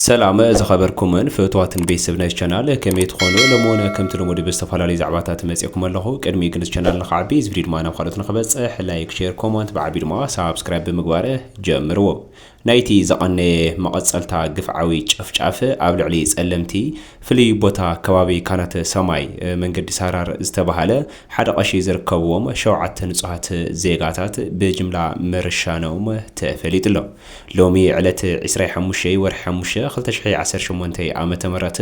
ሰላም ዝኸበርኩምን ፍትዋትን ቤተሰብ ናይ ቻናል ከመይ ትኾኑ? ሎሚ እውን ከምቲ ልሙድ ብዝተፈላለዩ ዛዕባታት መፂእኩም ኣለኹ። ቅድሚ ግን ቻናል ንኽዓቢ እዚ ቪዲዮ ድማ ናብ ካልኦት ንኽበፅሕ ላይክ፣ ሼር፣ ኮመንት ብዓቢ ድማ ሳብስክራይብ ብምግባር ጀምርዎ። ናይቲ ዝቐነየ መቐፀልታ ግፍዓዊ ጨፍጫፍ ኣብ ልዕሊ ጸለምቲ ፍሉይ ቦታ ከባቢ ካናት ሰማይ መንገዲ ሳራር ዝተባህለ ሓደ ቀሺ ዝርከብዎም ሸውዓተ ንጹሃት ዜጋታት ብጅምላ ምርሻኖም ተፈሊጡ ኣሎ። ሎሚ ዕለት ዕስራ ሓሙሽተ ወርሒ ሓሙሽተ ክልተ ሽሕ ዓሰርተ ሸሞንተ ዓመተ ምህረት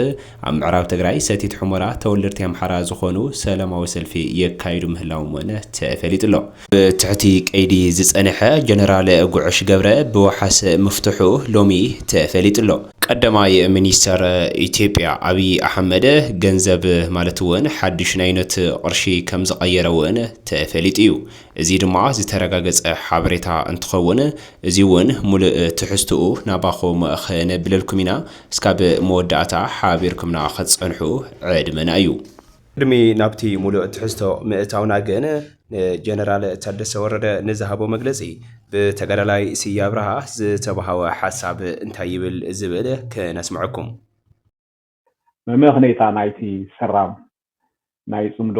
ኣብ ምዕራብ ትግራይ ሰቲት ሑመራ ተወለድቲ ኣምሓራ ዝኾኑ ሰላማዊ ሰልፊ የካይዱ ምህላዎም እውን ተፈሊጡ ኣሎ። ብትሕቲ ቀይዲ ዝጸንሐ ጀነራል ጉዕሽ ገብረ ብዋሓስ ምፍትሑ ሎሚ ተፈሊጡ ኣሎ። ቀዳማይ ሚኒስተር ኢትዮጵያ ኣብይ ኣሕመድ ገንዘብ ማለት እውን ሓድሽ ናይ ኖት ቅርሺ ከም ዝቐየረ እውን ተፈሊጡ እዩ። እዚ ድማ ዝተረጋገጸ ሓበሬታ እንትኸውን፣ እዚ እውን ሙሉእ ትሕዝትኡ ናባኹም ኸነብለልኩም ኢና። እስካብ መወዳእታ ሓቢርኩምና ኸትጸንሑ ዕድመና እዩ። ቅድሚ ናብቲ ሙሉእ ትሕዝቶ ምእታውና ግን፣ ንጀነራል ታደሰ ወረደ ንዝሃቦ መግለጺ፣ ብተጋዳላይ ስየ ኣብርሃ ዝተባሃወ ሓሳብ እንታይ ይብል ዝብል ክነስምዐኩም። መመኽነይታ ናይቲ ሰራም ናይ ጽምዶ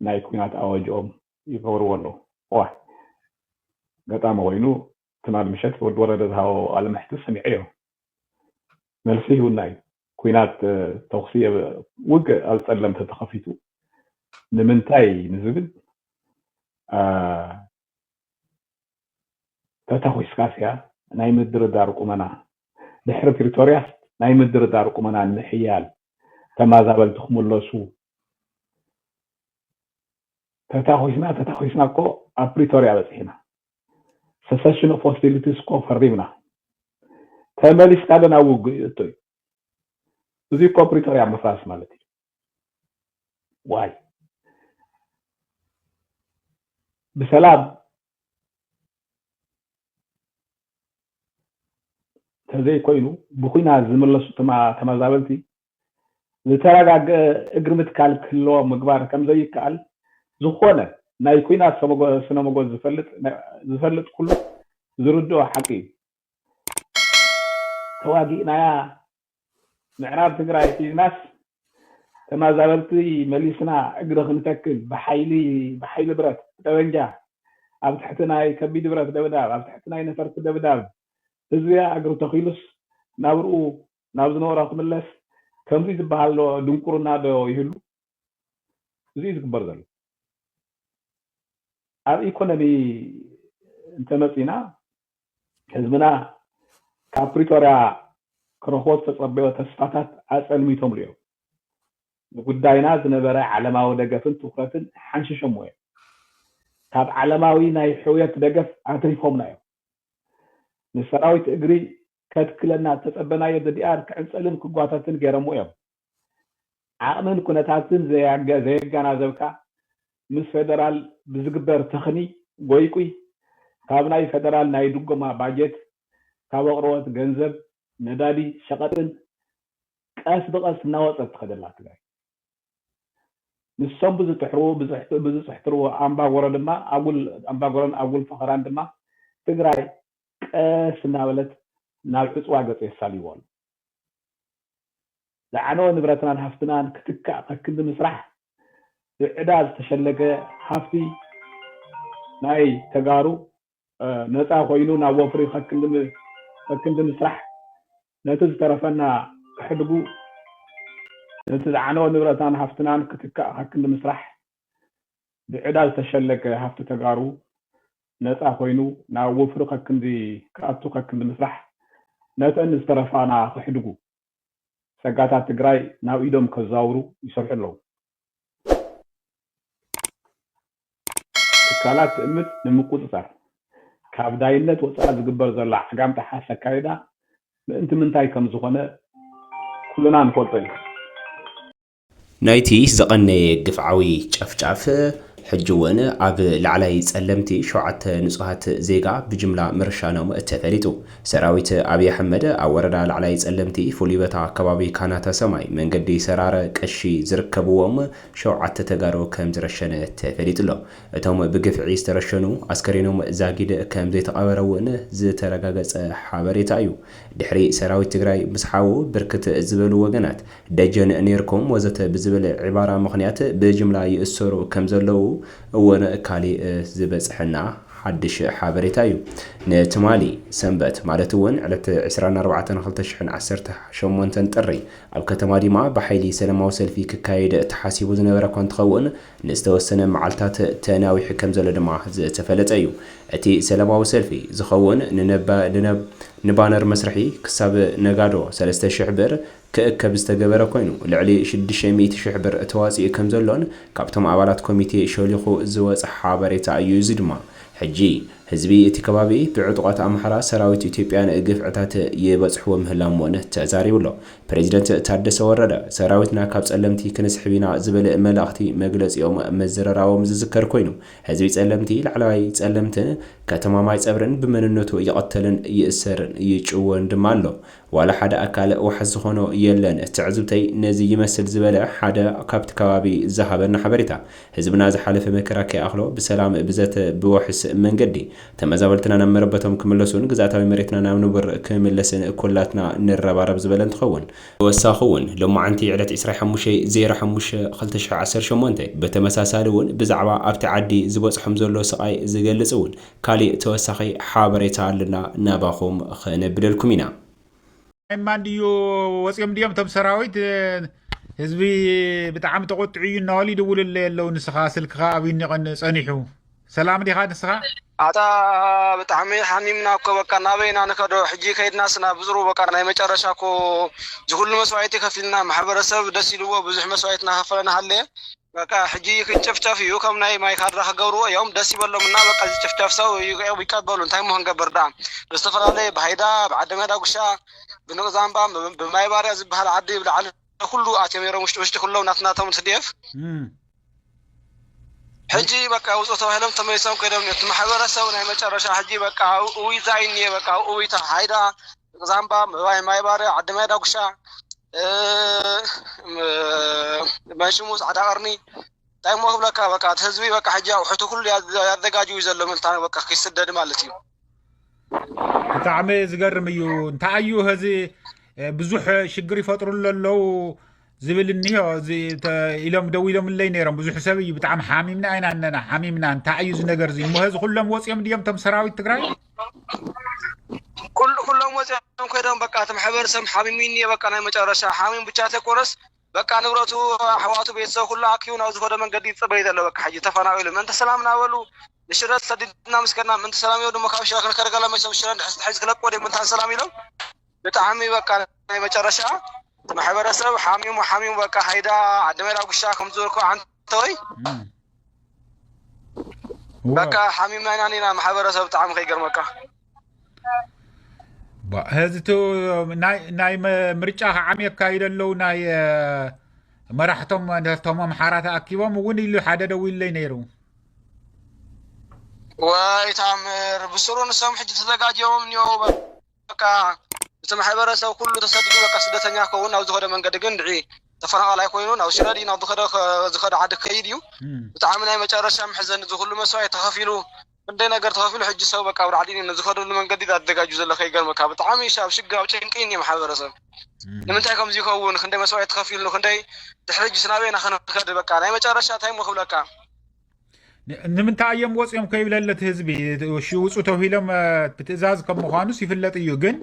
ናይ ኲናት ኣዋጅኦም ይገብርዎ ኣለዉ። እዋ፣ ገጣሚ ኮይኑ ትማል ምሸት ወዲ ወረደ ዝሃቦ ቃለ መሕትት ሰሚዐዮ። መልሲ ይሁና እዩ። ኲናት፣ እ፣ ተኹሲ የብ-፣ ውግእ ኣብ ጸለምቲ ተኸፊቱ ንምንታይ ንዝብል፣ እ፣ ተታኺስካስ እያ ናይ ምድርዳር ቁመና። ድሕሪ ፕሪቶርያስ ናይ ምድርዳር ቁመና ንምሕያል ተማዛበልቲ ክምለሱ። ተታኺስና፣ ተታኺስና እኮ ኣብ ፕሪቶርያ በጺሕና። Cessation of hostilities እኮ ፈሪምና። ተመሊስካ ዶ ናብ ውግእ ይእቶ እዩ። እዚ እኮ ፕሪቶርያ ምፍራስ ማለት እዩ። ዋይ። ብሰላም ተዘይኮይኑ ብኹናት ዝምለሱ ተማ-፣ ተመዛበልቲ ዝተረጋገአ እግሪ ምትካል ክህልዎ ምግባር ከም ዘይከኣል ዝኾነ ናይ ኲናት ሰመጎ-፣ ስነ መጎት ዝፈልጥ፣ ዝፈልጥ ኩሉ ዝርድኦ ሓቂ እዩ። ተዋጊእናያ ምዕራብ ትግራይ ሒዝናስ ተመዛበልቲ መሊስና እግሪ ክንተክል ብሓይሊ፣ ብሓይሊ ብረት፣ ብጠበንጃ፣ ኣብ ትሕቲ ናይ ከቢድ ብረት ደብዳብ፣ ኣብ ትሕቲ ናይ ነፈርቲ ደብዳብ ህዝብያ እግሪ ተኺሉስ ናብርኡ፣ ናብ ዝነበሮ ክምለስ ከምዚ ዝበሃል ዶ ድንቁርና ዶ ይህሉ? እዚ እዩ ዝግበር ዘሎ። ኣብ ኢኮኖሚ እንተመፂና፣ ህዝብና ካብ ፕሪቶርያ ክረኽቦ ዝተፀበዮ ተስፋታት ኣፀልሚቶምሉ እዮም። ንጉዳይና ዝነበረ ዓለማዊ ደገፍን ትኹረትን ሓንሽሾምዎ እዮም። ካብ ዓለማዊ ናይ ሕውየት ደገፍ ኣትሪፎምና እዮም። ንሰራዊት እግሪ ከትክለና ዝተፀበናዮ ድዲኣር ክዕንፀልን ክጓተትን ገይሮምዎ እዮም። ዓቕምን ኩነታትን ዘያገ-፣ ዘየጋናዘብካ፣ ምስ ፌደራል ብዝግበር ተኽኒ ጎይቁይ፣ ካብ ናይ ፌደራል ናይ ድጎማ ባጀት፣ ካብ ኣቕርቦት ገንዘብ፣ ነዳዲ፣ ሸቐጥን ቀስ ብቐስ እናወፀት ትኸደላ ትግራይ። ንሶም ብዝጥሕሩ-፣ ብዝሕት-፣ ብዝፅሕትርዎ ኣምባጎሮ ድማ ኣጉል ኣምባጎሮን ኣጉል ፈኸራን ድማ ትግራይ ቀስ እናበለት ናብ ዕፅዋ ገፅ የሳልይዎ ኣሎ። ዝዓነወ ንብረትናን ሃፍትናን ክትካእ ከክንዲ ምስራሕ፣ ብዕዳ ዝተሸለገ ሃፍቲ ናይ ተጋሩ፣ እ፣ ነፃ ኮይኑ ናብ ወፍሪ ከክንዲ ም-፣ ከክንዲ ምስራሕ፣ ነቲ ዝተረፈና ክሕድጉ፣ ነቲ ዝዓነወ ንብረትናን ሃፍትናን ክትካእ ከክንዲ ምስራሕ፣ ብዕዳ ዝተሸለገ ሃፍቲ ተጋሩ ነፃ ኮይኑ ናብ ወፍሪ ከክንዲ ክኣቱ ከክንዲ ምስራሕ፣ ነተን ዝተረፋና ክሕድጉ፣ ጸጋታት ትግራይ ናብ ኢዶም ከዛውሩ ይሰርሑ ኣለዉ። ትካላት ትእምት ንምቁጽጻር ካብ ዳይነት ወጻኢ ዝግበር ዘሎ ዓጋም ጠሓስ ኣካይዳ ምእንቲ ምንታይ ከም ዝኾነ ኩልና ንፈልጦ ኢና። ናይቲ ዝቐነየ ግፍዓዊ ጨፍጫፍ ሕጂ እውን ኣብ ላዕላይ ጸለምቲ ሸውዓተ ንጹሃት ዜጋ ብጅምላ ምርሻኖም ተፈሊጡ። ሰራዊት ኣብይ ኣሕመድ ኣብ ወረዳ ላዕላይ ጸለምቲ ፍሉይ ቦታ ከባቢ ካናታ ሰማይ መንገዲ ሰራረ ቀሺ ዝርከብዎም ሸውዓተ ተጋሩ ከም ዝረሸነ ተፈሊጡ ኣሎ። እቶም ብግፍዒ ዝተረሸኑ ኣስከሬኖም ዛጊድ ከም ዘይተቐበረ እውን ዝተረጋገጸ ሓበሬታ እዩ። ድሕሪ ሰራዊት ትግራይ ምስ ሓዉ ብርክት ዝበሉ ወገናት ደጀን ኔርኩም ወዘተ ብዝብል ዕባራ ምኽንያት ብጅምላ ይእሰሩ ከም ዘለዉ እውን ካሊእ ዝበፅሐና ሓድሽ ሓበሬታ እዩ። ንትማሊ ሰንበት ማለት እውን ዕለት ዕስራን ኣርባዕተን ክልተ ሽሕን ዓሰርተ ሸሞንተን ጥሪ ኣብ ከተማ ዲማ ብሓይሊ ሰላማዊ ሰልፊ ክካየድ ተሓሲቡ ዝነበረ እኳ እንትኸውን ንዝተወሰነ መዓልታት ተናዊሑ ከም ዘሎ ድማ ዝተፈለጠ እዩ። እቲ ሰላማዊ ሰልፊ ዝኸውን ንነባ- ንነብ- ንባነር መስርሒ ክሳብ ነጋዶ ሰለስተ ሽሕ ብር ክእከብ ዝተገበረ ኮይኑ ልዕሊ ሽዱሽተ ሚእቲ ሽሕ ብር ተዋፂኡ ከም ዘሎን ካብቶም ኣባላት ኮሚቴ ሸሊኹ ዝወፀ ሓበሬታ እዩ። እዚ ድማ ሕጂ ህዝቢ እቲ ከባቢ ብዕጡቓት ኣምሓራ ሰራዊት ኢትዮጵያን ግፍዕታት ይበፅሕዎ ምህላዎም እውን ተዛሪቡ ኣሎ። ፕሬዚደንት ታደሰ ወረደ ሰራዊትና ካብ ጸለምቲ ክንስሕብ ኢና ዝብል መልእኽቲ መግለፂኦም መዘረራቦም ዝዝከር ኮይኑ ህዝቢ ጸለምቲ ላዕለዋይ ጸለምትን ከተማ ማይ ፀብርን ብመንነቱ ይቐተልን ይእሰርን ይጭወን ድማ ኣሎ። ዋላ ሓደ ኣካል ዋሕስ ዝኾኖ የለን። ትዕዝብተይ ነዚ ይመስል ዝበለ ሓደ ካብቲ ከባቢ ዝሃበና ሓበሬታ ህዝብና ዝሓለፈ መከራ ከይኣኽሎ ብሰላም ብዘተ ብወሕስ መንገዲ ተመዛበልትና ናብ መረበቶም ክምለሱን ግዝኣታዊ መሬትና ናብ ንቡር ክምለስን ኩላትና ንረባረብ ዝበለ እንትኸውን ተወሳኺ እውን ሎማዓንቲ ዕለት ዕስራ ሓሙሽተ ዜሮ ሓሙሽተ ክልተ ሽሕ ዓሰርተ ሸሞንተ ብተመሳሳሊ እውን ብዛዕባ ኣብቲ ዓዲ ዝበፅሖም ዘሎ ስቓይ ዝገልፅ እውን ካሊእ ተወሳኺ ሓበሬታ ኣለና ናባኹም ኸነብለልኩም ኢና። ማን ድዩ ወፂኦም ድዮም እቶም ሰራዊት ህዝቢ ብጣዕሚ ተቆጥዑ እዩ እናበሉ ይድውሉለይ ኣለዉ። ንስኻ ስልክኻ ኣብዩኒ ጸኒሑ። ሰላም ዲኻ ንስኻ? ኣታ ብጣዕሚ ሓሚምና እኮ በቃ ናበይና ንከዶ ሕጂ ከይድናስ ናብ ዝሩ በቃ ናይ መጨረሻ እኮ ዝኩሉ መስዋዕቲ ከፊልና ማሕበረሰብ ደስ ኢልዎ ብዙሕ መስዋዕቲ እናኸፈለ እናሃለየ በቃ ሕጂ ክጭፍጨፍ እዩ ከም ናይ ማይካድራ ክገብርዎ እዮም ደስ ይበሎም እና በቃ ዝጭፍጨፍ ሰብ ይቀበሉ እንታይ ሞ ክንገብር ደኣ ብዝተፈላለየ ብሃይዳ ብዓዲ መዳጉሻ ብንቕዛምባ ብማይ ባርያ ዝበሃል ዓዲ ብላዕሊ ኩሉ ኣትዮም ነይሮም ውሽጢ ውሽጢ ኩሎም ናትናቶም ስዴፍ ሕጂ በቃ ውፁ ተባሂሎም ተመሊሶም ከይዶም እቲ ማሕበረሰብ ናይ መጨረሻ ሕጂ በቃ እውይታ ይኒየ በቃ እውይታ ሃይዳ ዛምባ ማይ ባርያ ዓዲ ማይ ዳጉሻ መንሽሙ ፃዕዳ ቀርኒ እንታይ ሞ ክብለካ በቃ እቲ ህዝቢ በቃ ሕጂ ኣውሕቱ ኩሉ ያዘጋጅ እዩ ዘሎ ምልታ በቃ ክስደድ ማለት እዩ ብጣዕሚ ዝገርም እዩ እንታይ እዩ ህዚ ብዙሕ ሽግር ይፈጥሩ ኣለዉ ዝብል እኒሆ ኢሎም ደው ኢሎምለይ ነይሮም ብዙሕ ሰብ እዩ ብጣዕሚ ሓሚምና ኢና ኣለና ሓሚምና እንታይ እዩ እዚ ነገር እዚ እሞ ህዚ ኩሎም ወፂኦም ድዮም ቶም ሰራዊት ትግራይ ኩሎም ወፂኦም ኮይዶም በቃ እቲ ማሕበረሰብ ሓሚሙ እኒየ በቃ ናይ መጨረሻ ሓሚሙ ብቻ ተይኮነስ በቃ ንብረቱ ኣሕዋቱ ቤተሰብ ኩሉ ኣኪቡ ናብ ዝኸዶ መንገዲ ይፅበይ ዘሎ በቃ ሕጂ ተፈናቂሉ ምእንቲ ሰላም እናበሉ ንሽረ ተሰዲድና ምስ ከድና ምእንቲ ሰላም እዮም ድማ ካብ ሽረ ክንከርገለ መቸም ሽረ እንድሕስ ድሕዝ ክለቅዎ ድዮም ምእንታን ሰላም ኢሎም ብጣዕሚ በቃ ናይ መጨረሻ ማሕበረሰብ ሓሚሙ ሓሚሙ በቃ ሃይዳ ዓዲ ሜዳ ጉሻ ከም ዝበልኩ ዓንተወይ በቃ ሓሚምና ኢና ኒና ማሕበረሰብ ብጣዕሚ ከይገርመካ ባ- ህዚ ቱ ናይ ናይ መ- ምርጫ ከዓም የካይደ ኣለዉ ናይ እ፣ መራሕቶም ነቶም ኣምሓራ ተኣኪቦም እውን ኢሉ ሓደ ደዊለይ ነይሩ ወይ ታምር ብስሩ ንሶም ሕጂ ተዘጋጅዮም እኒኦ በቃ እቲ ማሕበረሰብ ኩሉ ተሰዲዱ በቃ ስደተኛ ክኸውን ናብ ዝኸደ መንገዲ ግን ድዒ ተፈናቃላይ ኮይኑ ናብ ሽረ ድዩ ናብ ዝኸደ ዝኸደ ዓዲ ክኸይድ እዩ እም፣ ብጣዕሚ ናይ መጨረሻ መሕዘኒ እዚ ኩሉ መስዋዕት ተኸፊሉ ክንደይ ነገር ተኸፊሉ ሕጂ ሰብ በቃ ኣብ ላዕሊ ነዚ ከደሉ መንገዲ ኣዘጋጁ ዘሎ ከይገርመካ ብጣዕሚ ሻብ ሽግር ኣብ ጭንቂ እኒ ማሕበረሰብ እም፣ ንምንታይ ከምዚ ይኸውን ክንደይ መስዋዕት ተኸፊሉ ክንደይ ድሕሪ ሕጂ ስናበይ ኢና ክንከድ በቃ ናይ መጨረሻ እንታይ ሞ ክብለካ ን- ንምንታይ እዮም ወፂኦም ከይብለለት ህዝቢ ሽ- ውፁ ተባሂሎም እ፣ ብትእዛዝ ከም ምዃኑስ ይፍለጥ እዩ ግን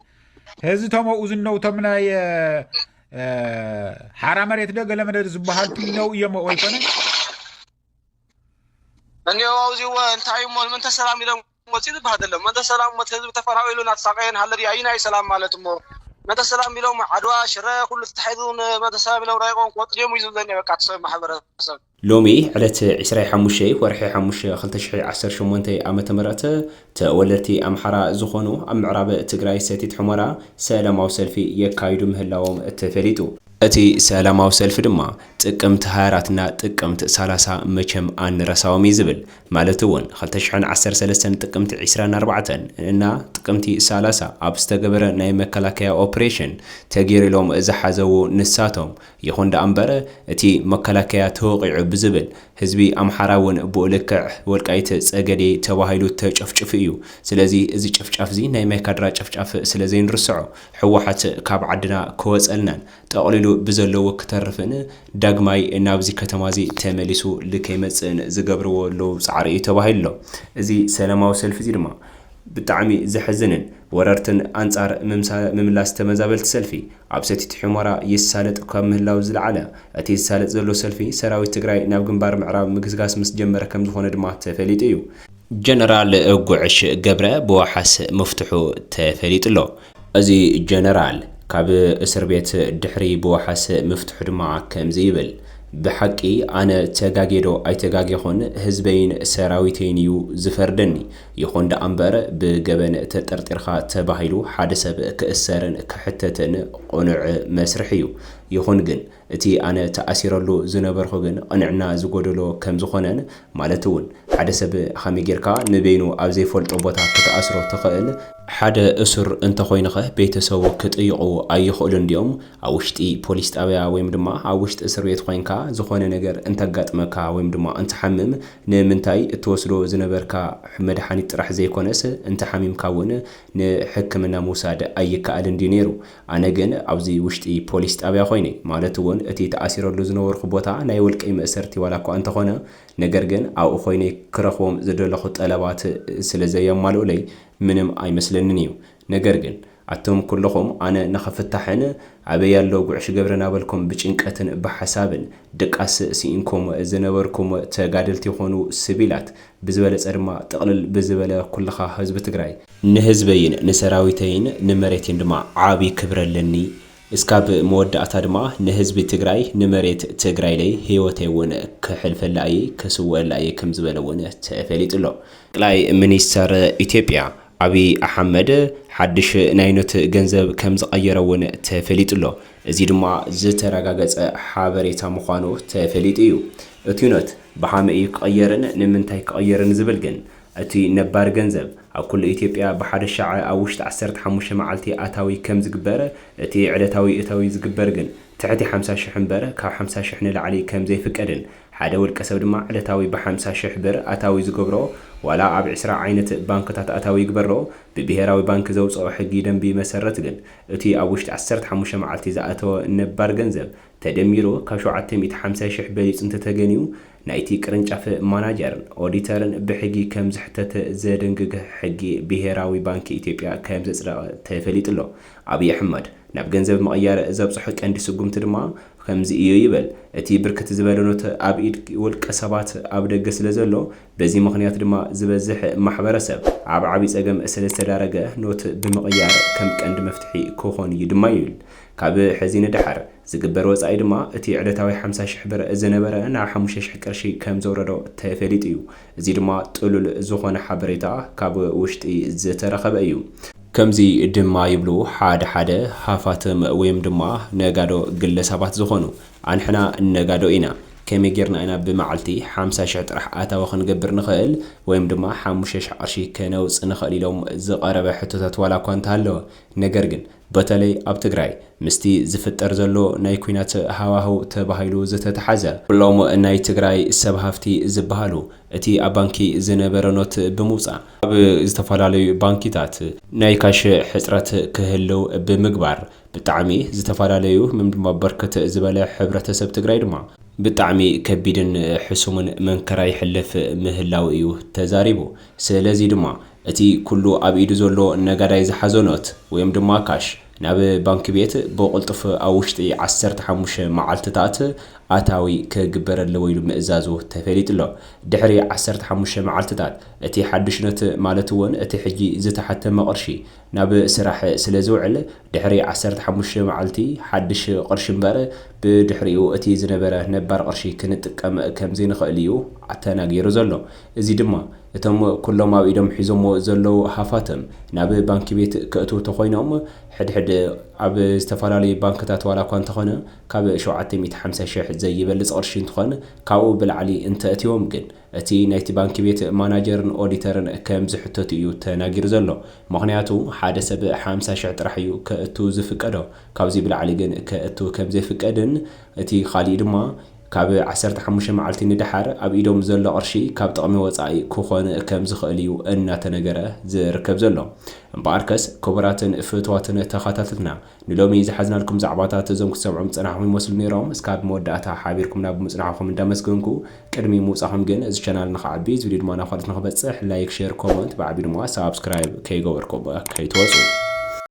ህዚ ተመኡ ዝነው ቶም ናይ እ፣ እ፣ ሓራ መሬት ዶ ገለ መደድ ዝበሃል ትነው እዮም ወይ ኮነ እኒኦ ኣብዚ እወ እንታይ እሞ ምንተ ሰላም ኢሎም ወፂኡ ዝበሃል ዘሎ ምንተ ሰላም እሞ ህዝቢ ተፈናቂሉ እናተሳቀየ እናሃለ ድዩ ኣይናይ ሰላም ማለት እሞ ምንተ ሰላም ኢሎም ዓድዋ ሽረ ኩሉ ተታሒዙ ምንተ ሰላም ኢሎም ረቂቆም ክወፁ ድዮም እዩ ዝብለኒ በቃ እቲ ሰብ ማሕበረሰብ ሎሚ ዕለት ዕስራ ሓሙሽተ ወርሒ ሓሙሽተ ክልተ ሽሕ ዓሰርተ ሸሞንተ ዓመተ ምህረት ተወለድቲ ኣምሓራ ዝኾኑ ኣብ ምዕራብ ትግራይ ሰቲት ሑመራ ሰላማዊ ሰልፊ የካይዱ ምህላዎም ተፈሊጡ። እቲ ሰላማዊ ሰልፊ ድማ ጥቅምቲ ሃያ ኣራት እና ጥቅምቲ ሰላሳ መቸም ኣንረሳዎም እዩ ዝብል። ማለት እውን ክልተ ሽሕን ዓሰርተ ሰለስተን ጥቅምቲ ዒስራን ኣርባዕተን እና ጥቅምቲ ሰላሳ ኣብ ዝተገበረ ናይ መከላከያ ኦፕሬሽን ተገይሩ ኢሎም ዝሓዘዉ ንሳቶም። ይኹን ደኣ እምበር እቲ መከላከያ ተወቒዑ ብዝብል ህዝቢ ኣምሓራ እውን ብኡ ልክዕ ወልቃይት ጸገዴ ተባሂሉ ተጨፍጭፉ እዩ። ስለዚ እዚ ጭፍጫፍ እዚ ናይ ማይካድራ ጭፍጫፍ ስለ ዘይንርስዖ ህወሓት ካብ ዓድና ክወጸልናን ጠቕሊሉ ብዘለዎ ክተርፍን ዳግማይ ናብዚ ከተማ እዚ ተመሊሱ ልከይመጽእን ዝገብርዎ ኣለዉ ጻዕሪ እዩ ተባሂሉ ኣሎ። እዚ ሰላማዊ ሰልፊ እዚ ድማ ብጣዕሚ ዘሕዝንን ወረርትን ኣንጻር ምምሳ- ምምላስ ተመዛበልቲ ሰልፊ ኣብ ሰቲት ሑመራ ይሳለጥ ካብ ምህላው ዝለዓለ፣ እቲ ዝሳለጥ ዘሎ ሰልፊ ሰራዊት ትግራይ ናብ ግንባር ምዕራብ ምግስጋስ ምስ ጀመረ ከም ዝኾነ ድማ ተፈሊጡ እዩ። ጀነራል ጉዕሽ ገብረ ብዋሓስ ምፍትሑ ተፈሊጡ ኣሎ። እዚ ጀነራል ካብ እስር ቤት ድሕሪ ብዋሓስ ምፍትሑ ድማ ከምዚ ይብል፣ ብሓቂ ኣነ ተጋጌ ዶ ኣይተጋጌኹን ህዝበይን ሰራዊተይን እዩ ዝፈርደኒ። ይኹን ደኣ እምበር ብገበን ተጠርጢርካ ተባሂሉ ሓደ ሰብ ክእሰርን ክሕተትን ቅኑዕ መስርሕ እዩ። ይኹን ግን እቲ ኣነ ተኣሲረሉ ዝነበርኩ ግን ቅንዕና ዝጎደሎ ከም ዝኾነን፣ ማለት እውን ሓደ ሰብ ከመይ ጌርካ ንበይኑ ኣብ ዘይፈልጦ ቦታ ክትኣስሮ ትኽእል? ሓደ እሱር እንተኾይኑኸ ቤተሰቡ ክጥይቑ ኣይኽእሉን ድዮም? ኣብ ውሽጢ ፖሊስ ጣብያ ወይም ድማ ኣብ ውሽጢ እስር ቤት ኮይንካ ዝኾነ ነገር እንተጋጥመካ ወይም ድማ እንትሓምም ንምንታይ እትወስዶ ዝነበርካ መድሓኒት ጥራሕ ዘይኮነስ እንተሓሚምካ እውን ንሕክምና ምውሳድ ኣይከኣልን ድዩ ነይሩ? ኣነ ግን ኣብዚ ውሽጢ ፖሊስ ጣብያ ኮይነ፣ ማለት እውን እቲ ተኣሲረሉ ዝነበርኩ ቦታ ናይ ውልቀይ መእሰርቲ ዋላ እኳ እንተኾነ፣ ነገር ግን ኣብኡ ኮይነ ክረኽቦም ዝደለኹ ጠለባት ስለ ዘየማልኡለይ ምንም ኣይመስለንን እዩ። ነገር ግን ኣቱም ኩልኹም ኣነ ንኽፍታሕን ኣበይ ኣሎ ጉዕሽ ገብረ እናበልኩም ብጭንቀትን ብሓሳብን ድቃስ ስኢንኩም ዝነበርኩም ተጋደልቲ ይኾኑ ስቪላት፣ ብዝበለጸ ድማ ጥቕልል ብዝበለ ኩልኻ ህዝቢ ትግራይ ንህዝበይን ንሰራዊተይን ንመሬቴን ድማ ዓቢ ክብሪ ኣለኒ። እስካብ መወዳእታ ድማ ንህዝቢ ትግራይ ንመሬት ትግራይለይ ህይወተይ እውን ክሕልፈላ እየ ክስወላ እየ ከም ዝበለ እውን ተፈሊጡ ኣሎ። ጠቅላይ ሚኒስተር ኢትዮጵያ ኣብይ ኣሕመድ ሓድሽ ናይ ኖት ገንዘብ ከም ዝቐየረ እውን ተፈሊጡ ኣሎ። እዚ ድማ ዝተረጋገጸ ሓበሬታ ምዃኑ ተፈሊጡ እዩ። እቲ ኖት ብሃመይ እዩ ክቐየርን ንምንታይ ክቐየርን ዝብል ግን እቲ ነባር ገንዘብ ኣብ ኩሉ ኢትዮጵያ ብሓደ ሻዕ ኣብ ውሽጢ ዓሰርተ ሓሙሽተ መዓልቲ ኣታዊ ከም ዝግበር፣ እቲ ዕለታዊ እታዊ ዝግበር ግን ትሕቲ ሓምሳ ሽሕ እምበር ካብ ሓምሳ ሽሕ ንላዕሊ ከም ዘይፍቀድን ሓደ ውልቀ ሰብ ድማ ዕለታዊ ብሓምሳ ሽሕ ብር ኣታዊ ዝገብሮ ዋላ ኣብ ዕስራ ዓይነት ባንክታት ኣታዊ ይግበሮ ብብሄራዊ ባንክ ዘውፅኦ ሕጊ ደንቢ መሰረት ግን እቲ ኣብ ውሽጢ ዓሰርተ ሓሙሽተ መዓልቲ ዝኣተወ ነባር ገንዘብ ተደሚሩ ካብ ሸውዓተ ሚእቲ ሓምሳ ሽሕ በሊፁ እንተተገንዩ ናይቲ ቅርንጫፍ ማናጀርን ኦዲተርን ብሕጊ ከም ዝሕተት ዘደንግግ ሕጊ ብሄራዊ ባንኪ ኢትዮጵያ ከም ዘፅደቐ ተፈሊጡ ኣሎ። ኣብይ ኣሕመድ ናብ ገንዘብ ምቕያር ዘብፅሖ ቀንዲ ስጉምቲ ድማ ከምዚ እዩ ይብል። እቲ ብርክት ዝበለ ኖት ኣብ ኢድ ውልቀ ሰባት ኣብ ደገ ስለ ዘሎ በዚ ምኽንያት ድማ ዝበዝሕ ማሕበረሰብ ኣብ ዓብይ ፀገም ስለ ዝተዳረገ ኖት ብምቕያር ከም ቀንዲ መፍትሒ ክኾን እዩ ድማ ይብል። ካብ ሕዚ ንደሓር ዝግበር ወጻኢ ድማ እቲ ዕለታዊ ሓምሳ ሽሕ ብር ዝነበረ ናብ ሓሙሽተ ሽሕ ቅርሺ ከም ዘውረዶ ተፈሊጡ እዩ። እዚ ድማ ጥሉል ዝኾነ ሓበሬታ ካብ ውሽጢ ዝተረኸበ እዩ። ከምዚ ድማ ይብሉ ሓደ ሓደ ሃፋትም ወይም ድማ ነጋዶ ግለሰባት ዝኾኑ፣ ኣንሕና ነጋዶ ኢና፣ ከመይ ጌርና ኢና ብመዓልቲ ሓምሳ ሽሕ ጥራሕ ኣታዊ ክንገብር ንኽእል ወይም ድማ ሓሙሽተ ሽሕ ቅርሺ ከነውጽእ ንኽእል ኢሎም ዝቐረበ ሕቶታት ዋላ እኳ እንተሃለወ፣ ነገር ግን በተለይ ኣብ ትግራይ ምስቲ ዝፍጠር ዘሎ ናይ ኲናት ሃዋህው ተባሂሉ ዝተተሓዘ፣ ኩሎም ናይ ትግራይ ሰብ ሃፍቲ ዝበሃሉ እቲ ኣብ ባንኪ ዝነበረ ኖት ብምውፃእ ኣብ ዝተፈላለዩ ባንኪታት ናይ ካሽ ሕፅረት ክህልው ብምግባር ብጣዕሚ ዝተፈላለዩ ምም ድማ በርከት ዝበለ ሕብረተሰብ ትግራይ ድማ ብጣዕሚ ከቢድን ሕሱምን መንከራ ይሕልፍ ምህላው እዩ ተዛሪቡ። ስለዚ ድማ እቲ ኩሉ ኣብ ኢዱ ዘሎ ነጋዳይ ዝሓዞ ኖት ወይም ድማ ካሽ ናብ ባንክ ቤት ብቕልጡፍ ኣብ ውሽጢ ዓሰርተ ሓሙሽተ መዓልትታት ኣታዊ ክግበር ኣለዎ ኢሉ ምእዛዙ ተፈሊጡ ኣሎ። ድሕሪ ዓሰርተ ሓሙሽተ መዓልትታት እቲ ሓድሽ ኖት ማለት እውን እቲ ሕጂ ዝተሓተመ ቅርሺ ናብ ስራሕ ስለ ዝውዕል ድሕሪ ዓሰርተ ሓሙሽተ መዓልቲ ሓድሽ ቅርሺ እምበር ብድሕሪኡ እቲ ዝነበረ ነባር ቅርሺ ክንጥቀም ከም ዘይንኽእል እዩ ተናጊሩ ዘሎ። እዚ ድማ እቶም ኩሎም ኣብ ኢዶም ሒዞሞ ዘለዉ ሃፋትም ናብ ባንክ ቤት ከእትዉ ተኾይኖም ሕድሕድ ኣብ ዝተፈላለዩ ባንክታት ዋላ እኳ እንተኾነ ካብ ሸውዓተ ሚእቲ ሓምሳ ሽሕ ዘይበልፅ ቅርሺ እንትኾን ካብኡ ብላዕሊ እንተእትዮም ግን እቲ ናይቲ ባንክ ቤት ማናጀርን ኦዲተርን ከም ዝሕተቱ እዩ ተናጊሩ ዘሎ። ምኽንያቱ ሓደ ሰብ ሓምሳ ሽሕ ጥራሕ እዩ ከእቱ ዝፍቀዶ። ካብዚ ብላዕሊ ግን ከእቱ ከም ዘይፍቀድን እቲ ካሊእ ድማ ካብ ዓሰርተ ሓሙሽተ መዓልቲ ንደሓር ኣብ ኢዶም ዘሎ ቅርሺ ካብ ጥቕሚ ወፃኢ ክኾን ከም ዝኽእል እዩ እናተነገረ ዝርከብ ዘሎ። እምበኣርከስ ክቡራትን ፍትዋትን ተኸታተልና ንሎሚ ዝሓዝናልኩም ዛዕባታት እዞም ክትሰምዑም ዝፀናሕኹም ይመስሉ ነይሮም። እስካብ መወዳእታ ሓቢርኩምና ብምፅናሕኹም እንዳመስገንኩ ቅድሚ ምውፃኹም ግን እዚ ቻናል ንኽዓቢ እዚ ቪድዮ ድማ ናብ ካልኦት ንኽበፅሕ ላይክ፣ ሼር፣ ኮመንት ብዓቢ ድማ ሳብስክራይብ ከይገበርኩም ከይትወፁ።